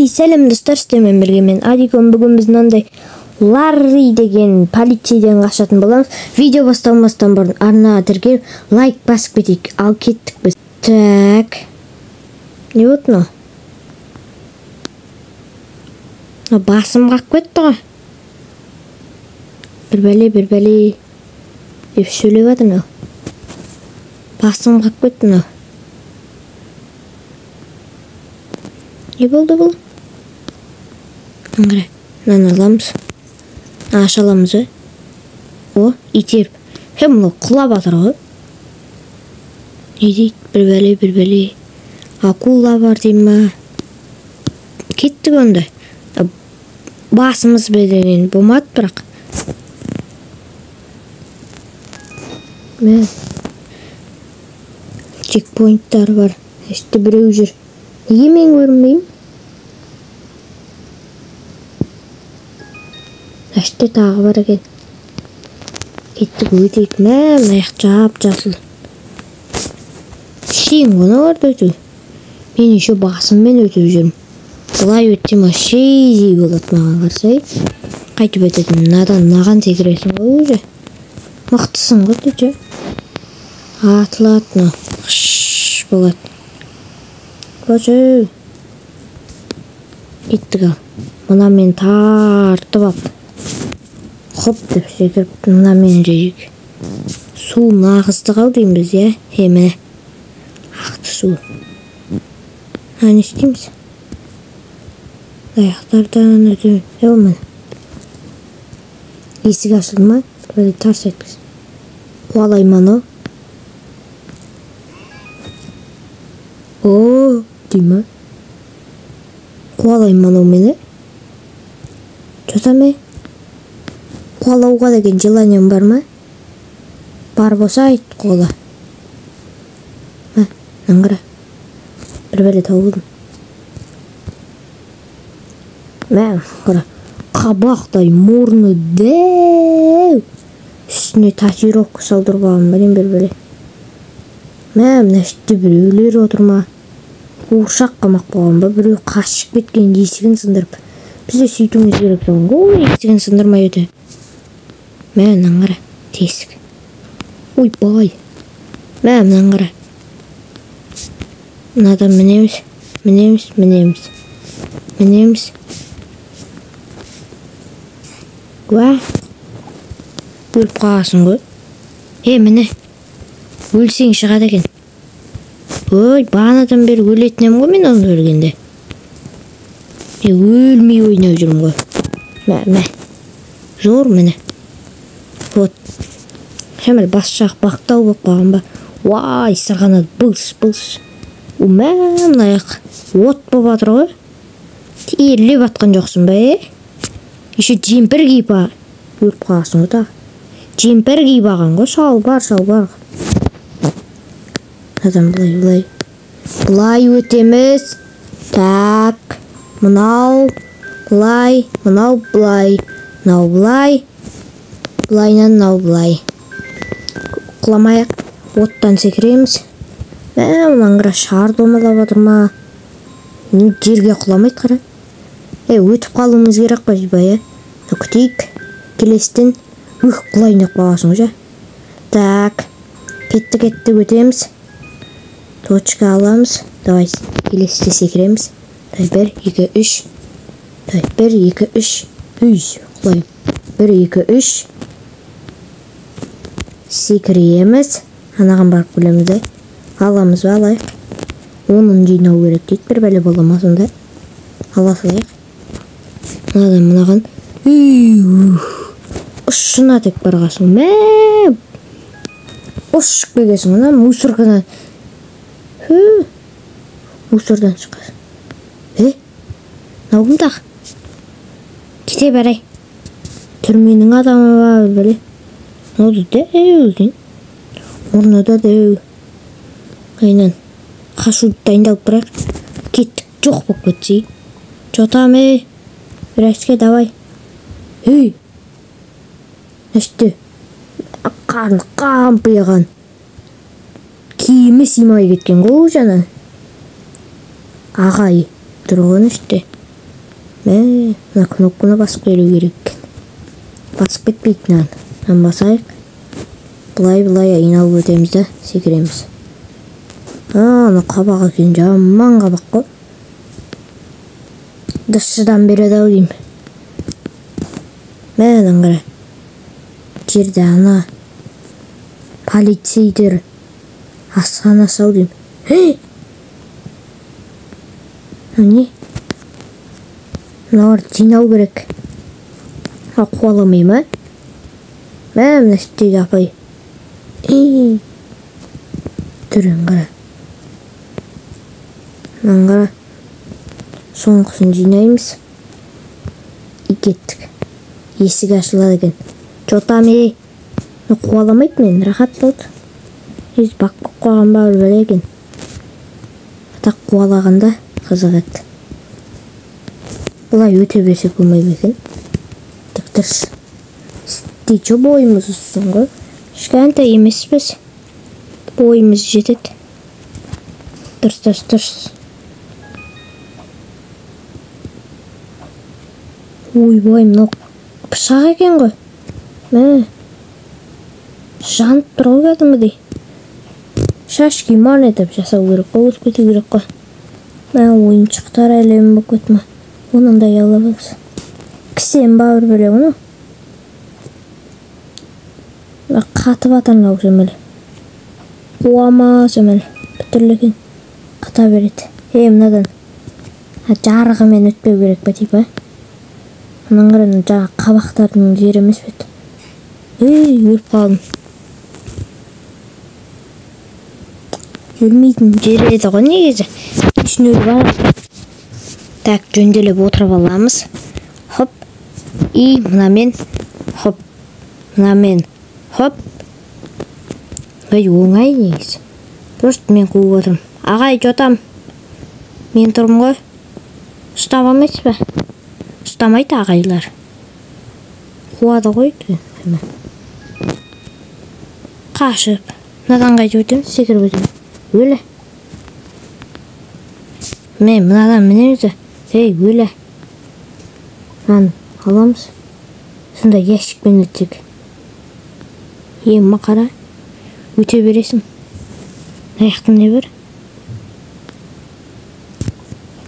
Ей, сәлем достар, сіздермен бірге мен Адикон. Бүгін біз мынандай Ларри деген полицейден қашатын боламыз. Видео басталмастан бұрын арнаға тіркеліп, лайк басып кетейік. Ал кеттік біз. Так. Не болды мынау? Басым қағып кетті ғой. Бір бәле, бір бәле деп сөйлеп жатыр мынау. Басым қағып кетті мынау. Не болды бұл? Аңғара, мынаны аламыз. Аша аламыз ба? О, итеріп. Хе, мынау құлап жатыр ғой. Не дейді? Бір бәле, бір бәле. Акула бар дей ма? Кеттік онда. Басымыз деген болмады бірақ. Мә. Чекпоинттар бар. Іште біреу жүр. Неге мен көрінбеймін? Іште тағы бар екен. Кеттік өтейік. Мә, мына жақ жап-жасыл. Шиң ғана барды өту. Мен еще басыммен өтіп жүрмін. Былай өтсем вообще изи болады маған қарасай. Қайтып өтетін. Мынадан мынаған секіресің ғой уже. Мықтысың ғой ты. Атылады мынау. Қыш болады. Короче, кеттік ал. Мына мен тартып алып, хоп деп секіріп, мына мен жейік. Су нағыздық ау деймін біз, иә? Е, міне. Ақты су. А, не істейміз? Аяқтардан өтемін. Е, міне. Есік ашылды ма? Бірде тарс еткіз. Қуалай ма анау? О, дей ма? Қуалай ма анау мені? Жота ме? Қуалауға деген желанием бар ма? Бар болса айт, қуала. Мә, мынаны қара. Бір бәле тауып алдым. Мә, қара. Қабақтай мұрны дәу. Үстіне татуировка салдырып алған ба деймін бір бәле. Мә, мына іште біреулер отыр ма? Қуыршақ қамақ болған ба? Біреу қашып кеткен, есігін сындырып. Біз де сөйтуіміз керек болған ғой, есігін сындырмай өте. Мә, мынаны қара, тесік. Ойбай. Мә, мынаны қара. Мынадан мінеміз, мінеміз, мінеміз. Мінеміз. Уә. Өліп қаласың ғой. Е, міне. Өлсең шығады екен. Ой, бағанадан бері өлетін едім ғой мен оны өлгенде. Мен өлмей ойнап жүрмін ғой. Мә, мә. Зор міне. Вот. Шамал бас жақ бақтау болып қалған ба? Уай, сырғанады. Былш, былш. О, мә, мына аяқ от болып жатыр ғой. Терлеп атқан жоқсың ба, е? Еще жемпір киіп өліп қаласың ғой тағы. Жемпір киіп алған ғой, шалбар, шалбар. Адам былай, былай. Былай өтеміз. Так. Мынау былай, мынау былай, мынау былай. Былайынан мынау былай. Құламайық. Оттан секіреміз. Мә, мынаны қара, шар домалап жатыр ма? Не жерге құламайды қара. Е, өтіп қалуымыз керек қой, бай, е. Күтейік. Келестен ух, құлайын деп қаласың ғой, жа. Так. Кетті, кетті, өтеміз. Точка аламыз. Давай, келесте секіреміз. Давай, 1, 2, 3. Давай, 1, 2, 3. Үш, құлайын. 1, 2, 3. Секіреміз. Анаған барып келеміз де. Аламыз ба, алайық. Онын жинау керек дейді. Бір бәле бола ма сонда? Ала салайық. Мынадан мынаған. Ұшына тек барғасың. Мә! Ұшып келгесің. Мына мусоркадан. Ху! Мусордан шыққасың. Е? Мынау кім тағы? Кете барай. Түрменің адамы ба, бір бәле. Мынау да дәу екен. Мұрны да дәу. Айнан қашуды дайындалып тұрайық. Кеттік, жоқ болып кетсе. Жотам, ей. Бірәшке, давай. Ей! Ішті. Қарны қампиған. Киімі сыймай кеткен ғой жаңа. Ағай тұрған іште. Мә, мына кнопканы басып келу керек екен. Басып кетпейді мынаны. Мынаны басайық. Былай-былай айналып өтеміз да, секіреміз. Ана қабақ екен, жаман қабақ қой. Дышыдан береді ау деймін. Мә, мынаны қара. Жерде ана полицейдер асханасы ау деймін. Ей! Мынау не? Мыналарды жинау керек. Қуаламай ма? Мә, мына іштегі апай. Ей! Түрін қара. Мынаны қара. Соңғысын жинаймыз. И кеттік. Есік ашылады екен. Жотам, ей. Қуаламайды мені, рахат болды. Ез бақ қойып қойған ба бір бәле екен. Атақ қуалағанда қызық еді. Былай өте берсек болмай ма екен? Тік дұрыс. Істейді бойымыз ұзын ғой. Кішкентай емеспіз. Бойымыз жетеді. Дұрыс, дұрыс, дұрыс. Ойбай, мынау пышақ екен ғой. Мә. Жанып тұр ғой кәдімгідей. Шашки ман етіп жасау керек қой, өтіп кету керек қой. Мә, ойыншықтар әлемі болып кетті ма? Оның да аламыз. Кісен ба бір бөлек оны? Мә, қатып жатыр мынау жеміл. Қуама жеміл. Бүтірлі екен. Қата береді. Ей, мынадан. Жарығымен өтпеу керек па типа? Мынаның қара, мына жаңағы қабақтардың жері емес пе еді? Ей, өліп қалдым. Өлмейтін жер еді ғой негізі. Үшін өліп алып. Так, жөнделеп отырып аламыз. Хоп. И мынамен. Хоп. Мынамен. Хоп. Ой, оңай негізі. Просто мен қуып отырмын. Ағай, жотам. Мен тұрмын ғой. Ұстап алмайсыз ба? Ұстамайды ағайлар. Қуады ғой. Қашып. Мынадан қайтып өтеміз, секіріп өтеміз. Өлі. Мен мынадан мінеміз де. Ей, өлі. Мынаны аламыз. Сонда ящикпен өтсек. Ема қара. Өте бересің. Мына жақта не бар?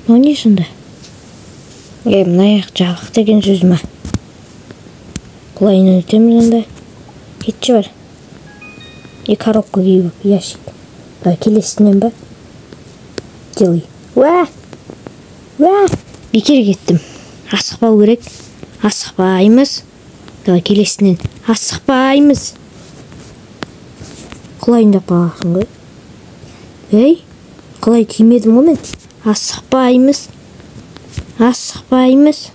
Мынау не сонда? Ей, мына жақ жабық деген сөз ма? Былайынан өтеміз онда. Кетші бар. И коробка киіп, ящик. Келесінен ба? Делай. Уа! Уа! Бекер кеттім. Асықпау керек. Асықпаймыз. Давай келесінен. Асықпаймыз. Құлайын деп қаласың ғой. Ей, қалай тимедім ғой мен? Асықпаймыз. Асықпаймыз.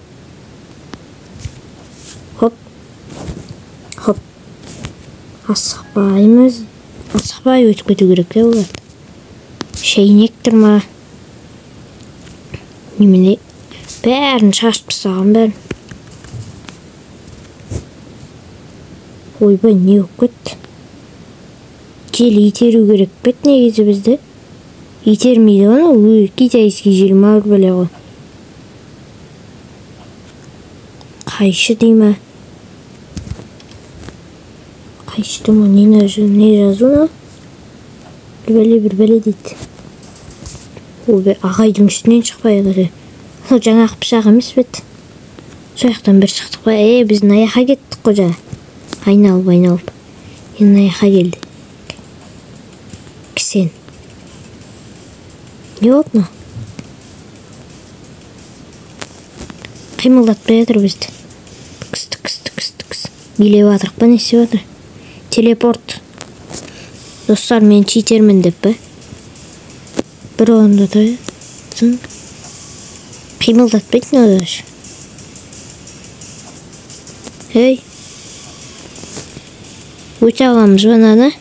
Хоп. Хоп. Асықпаймыз. Асықпай өтіп кету керек те олар. Шәйнек тұр ма? Немене? Бәрін шашып тастаған бәрін. Ойбай, не болып кетті? Жел итеру керек пе еді негізі бізді? Итермейді оны, ой, китайский жел ма бір бәле ғой. Қайшы дей ма? Қайшы дей ма? Не жазу мынау? Бір бәле, бір бәле дейді. Ойбай, ағайдың үстінен шықпай қалды. Ол жаңағы пышақ емес пе еді? Сол жақтан бір шықтық па? Е, біз мына жаққа кеттік қой жаңа. Айналып, айналып. Енді мына жаққа келдік. Кісен. Не болды мынау? Қимылдатпай жатыр бізді. Тікс, тікс, тікс, тікс. Билеп жатырық па, не істеп жатыр? Телепорт. Достар, мен читермін деп пе? Бір орында тұрады. Қимылдатпайды мынау даже. Ей. Өте аламыз ба мынаны?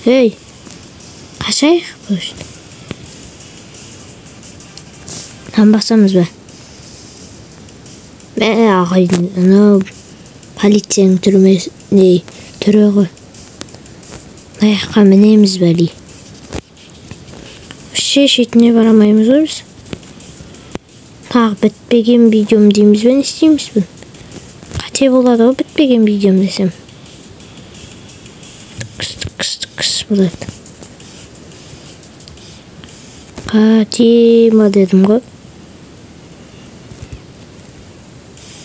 Ей. Қашайық просто. Мынаны басамыз ба? Мә, ағайдың анау полицияның түрмесі, не, түрі ғой. Мына жаққа мінеміз бәли. Вообще шетіне бара алмаймыз ғой біз. Тағы бітпеген видеом дейміз бе, не істейміз бе? Қате болады ғой бітпеген видеом десем. Тікс, тікс, тікс болады. Қате ма дедім ғой.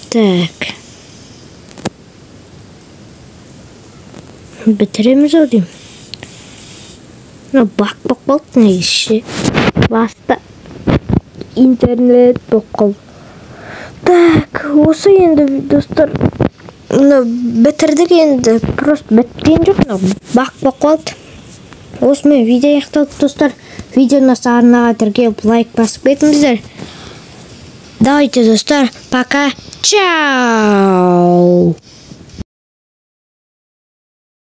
Так. Бітіреміз ау деймін. Мына бак болып қалды негізі ше. Баста интернет болып қалды. Так, осы енді достар, мына бітірдік енді, просто біткен жоқ, мына бак болып қалды. Осымен видео аяқталды достар. Видео ұнаса арнаға тіркеліп лайк басып кетіңіздер. Давайте достар, пока, чао.